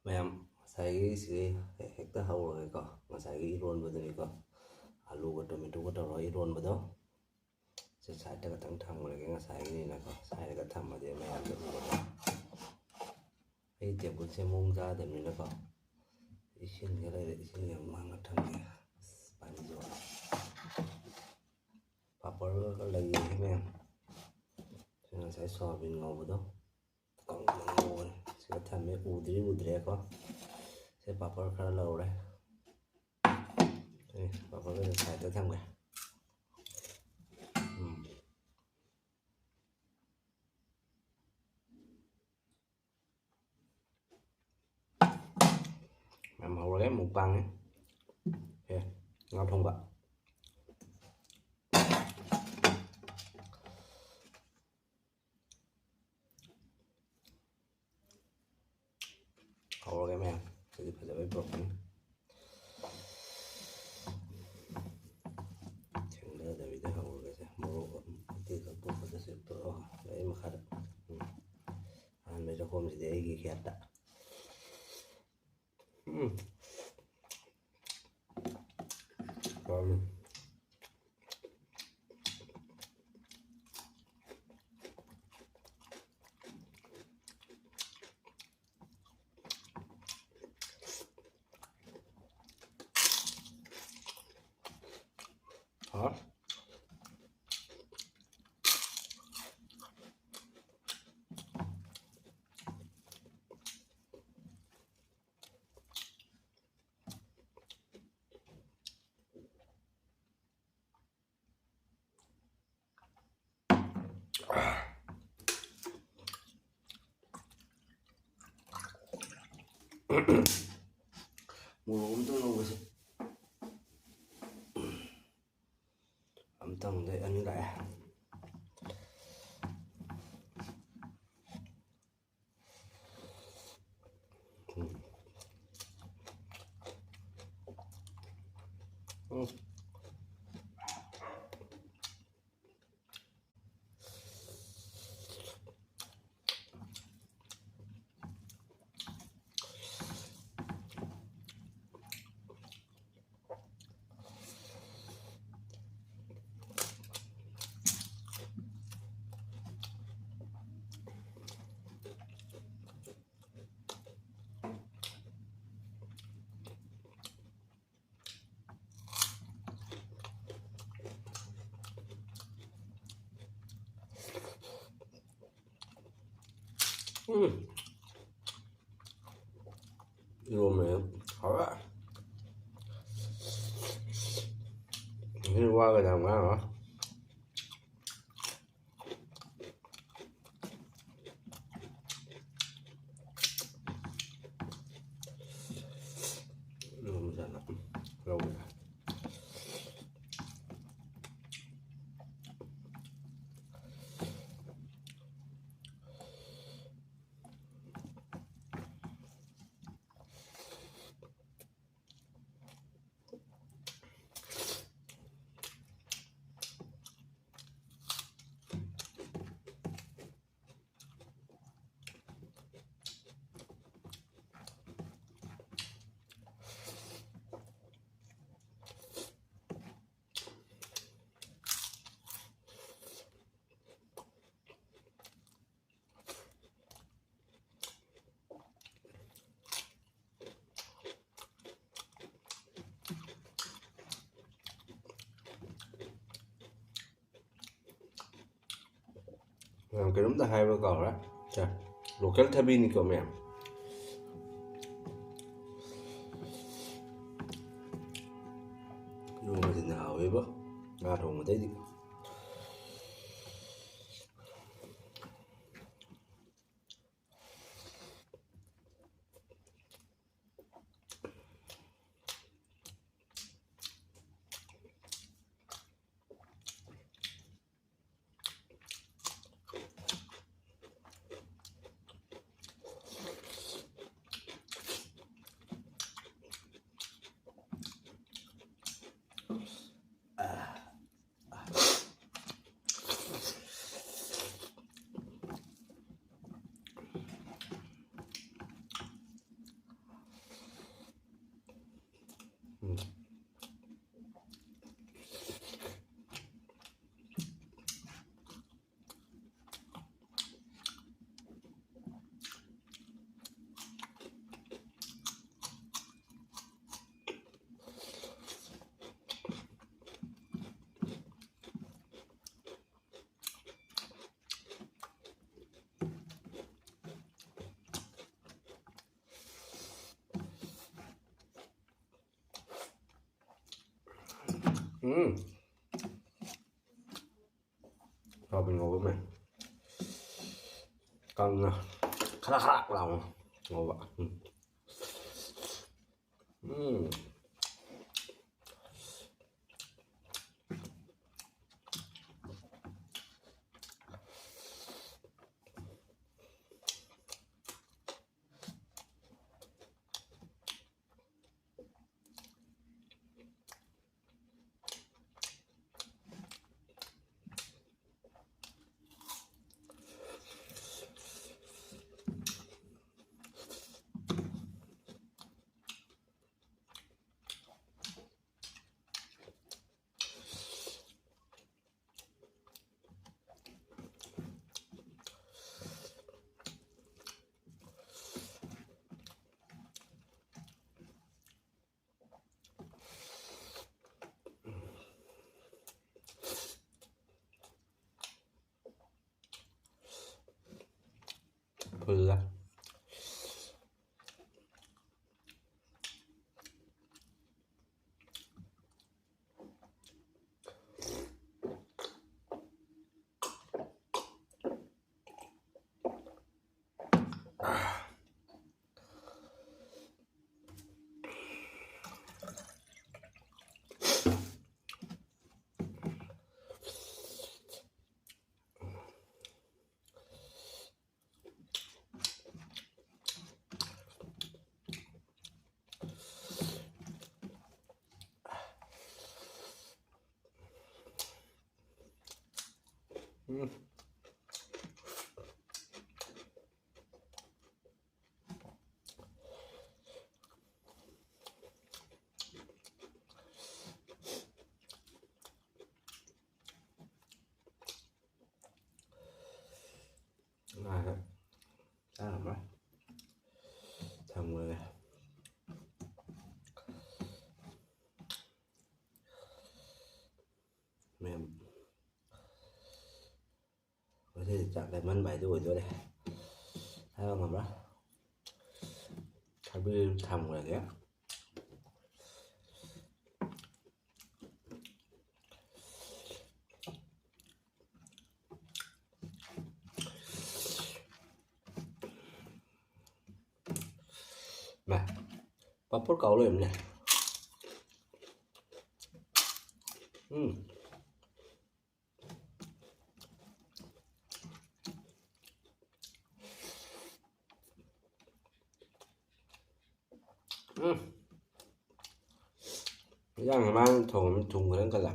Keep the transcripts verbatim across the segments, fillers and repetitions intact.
ꯃꯌꯥꯝ, ꯉꯁꯥꯏꯒꯤ ꯁꯤ ꯍꯦꯛꯇ ꯍꯧꯔꯒꯦꯀꯣ꯫ ꯉꯁꯥꯏꯒꯤ ꯏꯔꯣꯟꯕꯗꯨꯅꯤꯀꯣ, ꯑꯂꯨꯒ ꯇꯣꯃꯦꯇꯣꯒ ꯇꯧꯔꯒ ꯏꯔꯣꯟꯕꯗꯣ꯫ ꯁꯤ ꯁꯥꯏꯠꯇ ꯈꯛꯇꯪ ꯊꯝꯈ꯭ꯔꯒꯦ, ꯉꯁꯥꯏꯒꯤꯅꯤꯅꯀꯣ꯫ ꯁꯥꯏꯠꯇꯒ ꯊꯝꯃꯗꯤ ꯃꯌꯥꯝꯗꯣ ꯎꯔꯒ꯫ ꯑꯩ ꯇꯦꯕꯜꯁꯦ ꯃꯑꯣꯡ ꯆꯥꯗꯕꯅꯤꯅꯀꯣ, ꯏꯁꯤꯡꯁꯦ ꯂꯩꯔꯦ, ꯏꯁꯤꯡꯁꯦ ꯃꯥꯡꯗ ꯊꯝꯒꯦ꯫ ꯑꯁ, ꯄꯥꯅꯤ ꯆꯨꯔꯦ꯫ ꯄꯥꯄꯔꯒ ꯂꯩꯌꯦ ꯃꯌꯥꯝ꯫ ꯁꯤ ꯉꯁꯥꯏ ꯁꯣꯌꯥꯕꯤꯟ ꯉꯧꯕꯗꯣ, ꯀꯪꯅ ꯉꯧꯕꯅꯦ꯫ ꯁꯤꯗ ꯊꯝꯃꯦ, ꯎꯗ꯭ꯔꯤ ꯎꯗ꯭ꯔꯦꯀꯣ꯫ ꯁꯤ ꯄꯥꯄꯔ ꯈꯔ ꯂꯧꯔꯦ꯫ ꯑꯦ, ꯄꯥꯄꯔꯒ ꯁꯥꯏꯠꯇ ꯊꯝꯒꯦ꯫ ꯎꯝ꯫ ꯌꯥꯝ ꯍꯧꯔꯒꯦ, ꯃꯨꯛꯕꯥꯡꯅꯤ꯫ ꯑꯦ, ꯉꯥ ꯊꯣꯡꯕ꯫ ꯍꯧꯔꯒꯦ ꯃꯌꯥꯝ꯫ ꯁꯤꯗꯤ ꯐꯖꯕꯩ ꯄꯨꯔꯛꯄꯅꯤ꯫ ꯊꯦꯡꯊꯗꯕꯤꯗ ꯍꯧꯔꯒꯦꯁꯦ꯫ ꯃꯣꯔꯣꯛ ꯑꯇꯦꯛꯄ ꯑꯄꯣꯛꯄꯗꯁꯨ ꯄꯨꯔꯛꯑꯣ꯫ ꯑꯩ ꯃꯈꯥꯗ꯫ ꯎꯝ꯫ ꯑꯍꯥꯟꯕ ꯆꯥꯛꯈꯣꯝꯁꯤꯗꯤ ꯑꯩꯒꯤ ꯈꯦꯠꯇ꯫ ꯎꯝ꯫ ꯍꯥꯎꯔꯝꯃꯤ꯫ ꯍꯥꯎ꯫ ꯃꯣꯔꯣꯛ ꯑꯝꯇ ꯂꯧꯕꯁꯦ꯫ ꯑꯝꯇꯪꯗ ꯑꯅꯤ ꯂꯥꯛꯑꯦ꯫ ꯎꯝ꯫ ꯎꯝ꯫ ꯎꯝ꯫ ꯏꯔꯣꯝꯕꯁꯦ ꯍꯥꯎꯔꯦ꯫ ꯁꯤꯗꯤ ꯋꯥꯒ ꯌꯥꯝ ꯉꯥꯡꯉꯔꯣꯏ꯫ ꯏꯔꯣꯝꯕꯁꯦ ꯍꯥꯟꯅ ꯂꯧꯒꯦ꯫ ꯃꯌꯥꯝ, ꯀꯩꯅꯣꯝꯇ ꯍꯥꯏꯕ ꯀꯥꯎꯔꯦ꯫ ꯁꯦ, local ꯊꯕꯤꯅꯤꯀꯣ, ꯃꯌꯥꯝ꯫ ꯏꯔꯣꯟꯕꯁꯤꯅ ꯍꯥꯎꯋꯦꯕ, ꯉꯥ ꯊꯣꯡꯕꯗꯩꯗꯤ꯫ ꯎꯝ꯫ ꯁꯣꯌꯥꯕꯤꯟ ꯉꯧꯕ ꯑꯃ ꯀꯪꯅ ꯈꯔ ꯈꯔ ꯂꯥꯎꯅ ꯉꯧꯕ꯫ ꯎꯝ꯫ ꯎꯝ꯫ ꯐꯨꯜꯂꯦ꯫ ꯎꯝ꯫ ꯉꯥꯁꯦ ꯆꯥꯔꯝꯃꯣꯏ꯫ ꯊꯝꯈ꯭ꯔꯒꯦ꯫ ꯃꯌꯥꯝ꯫ ꯉꯁꯤꯗꯤ ꯆꯥꯛ ꯂꯦꯃꯟꯕ ꯍꯥꯏꯗꯨ ꯑꯣꯏꯗꯣꯔꯦ꯫ ꯍꯥꯏꯕ ꯉꯝꯕ꯭ꯔꯥ? ꯊꯕꯤ ꯊꯝꯈ꯭ꯔꯒꯦ꯫ ꯃꯥ, ꯄꯥꯄꯣꯔ ꯀꯥꯎ ꯂꯩꯔꯝꯃꯦ꯫ ꯎꯝ꯫ ꯎꯝ꯫ ꯏꯟꯖꯥꯡꯁꯦ ꯃꯥꯅ ꯊꯣꯡꯕ ꯊꯨꯝ ꯈꯤꯇꯪ ꯀꯜꯂꯦ꯫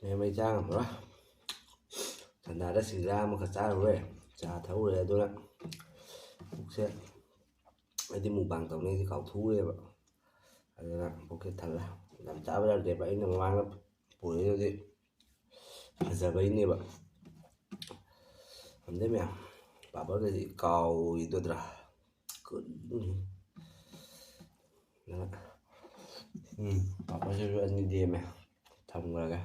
ꯅꯦ, ꯃꯩ ꯆꯥ ꯉꯝꯃꯔꯣꯏ꯫ ꯁꯟꯗꯥꯗ ꯁꯤꯡꯖꯥ ꯑꯃꯈꯛ ꯆꯥꯔꯨꯔꯦ, ꯆꯥ ꯊꯛꯎꯔꯦ, ꯑꯗꯨꯅ ꯄꯨꯛꯁꯦ, ꯑꯩꯗꯤ ꯃꯨꯛꯕꯥꯡ ꯇꯧꯅꯤꯁꯦ ꯀꯥꯎꯊꯣꯛꯎꯔꯦꯕ꯫ ꯑꯗꯨꯅ ꯄꯨꯛꯁꯦ ꯊꯜꯂꯦ꯫ ꯌꯥꯝ ꯆꯥꯕ ꯌꯥꯗꯦꯕ, ꯑꯩꯅ ꯃꯃꯥꯡꯗ ꯄꯨꯔꯛꯏꯗꯨꯗꯤ ꯐꯖꯕꯩꯅꯦꯕ꯫ ꯈꯪꯗꯦ ꯃꯌꯥꯝ, ꯄꯥꯄꯔꯒꯁꯤ ꯀꯥꯎꯏꯗꯣꯗ꯭ꯔꯥ? ꯀꯔꯤꯅꯣ? ꯎꯝ, ꯄꯥꯄꯔꯁꯤꯁꯨ ꯑꯅꯤ ꯂꯦꯝꯃꯦ, ꯊꯝꯈ꯭ꯔꯒꯦ꯫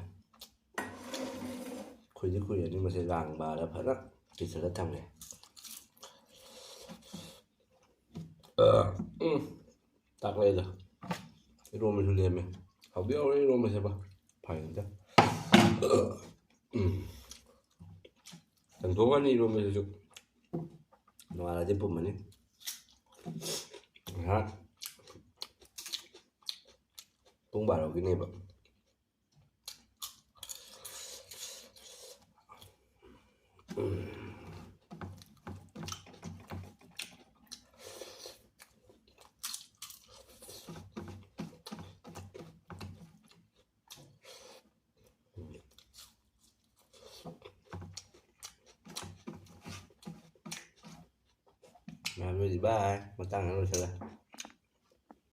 ꯈꯨꯏꯗꯤ ꯈꯨꯏꯔꯅꯤ ꯃꯁꯤ ꯂꯥꯡꯕꯗ ꯐꯖꯅ ꯀꯤꯁꯜꯂ ꯊꯝꯃꯦ꯫ ꯎꯝ, ꯇꯥꯛꯂꯛꯑꯦꯗ꯫ ꯏꯔꯣꯝꯕꯁꯨ ꯂꯦꯝꯃꯦ꯫ ꯍꯥꯎꯗꯤ ꯍꯥꯎꯔꯦ ꯏꯔꯣꯝꯕꯁꯦꯕ꯫ ꯐꯥꯏꯟꯗ꯫ ꯎꯝ꯫ ꯆꯪꯊꯣꯛꯑꯅꯤ ꯏꯔꯣꯝꯕꯁꯤꯁꯨ꯫ ꯅꯣꯡꯉꯥꯜꯂꯗꯤ ꯄꯨꯝꯃꯅꯤ꯫ ꯉꯥꯏꯍꯥꯛ ꯄꯨꯡ ꯕꯥꯔꯣꯒꯤꯅꯦꯕ꯫ ꯑꯗꯨꯗꯤ ꯚꯥꯏ, ꯃꯇꯥꯡꯗ ꯂꯣꯏꯁꯤꯜꯂꯦ꯫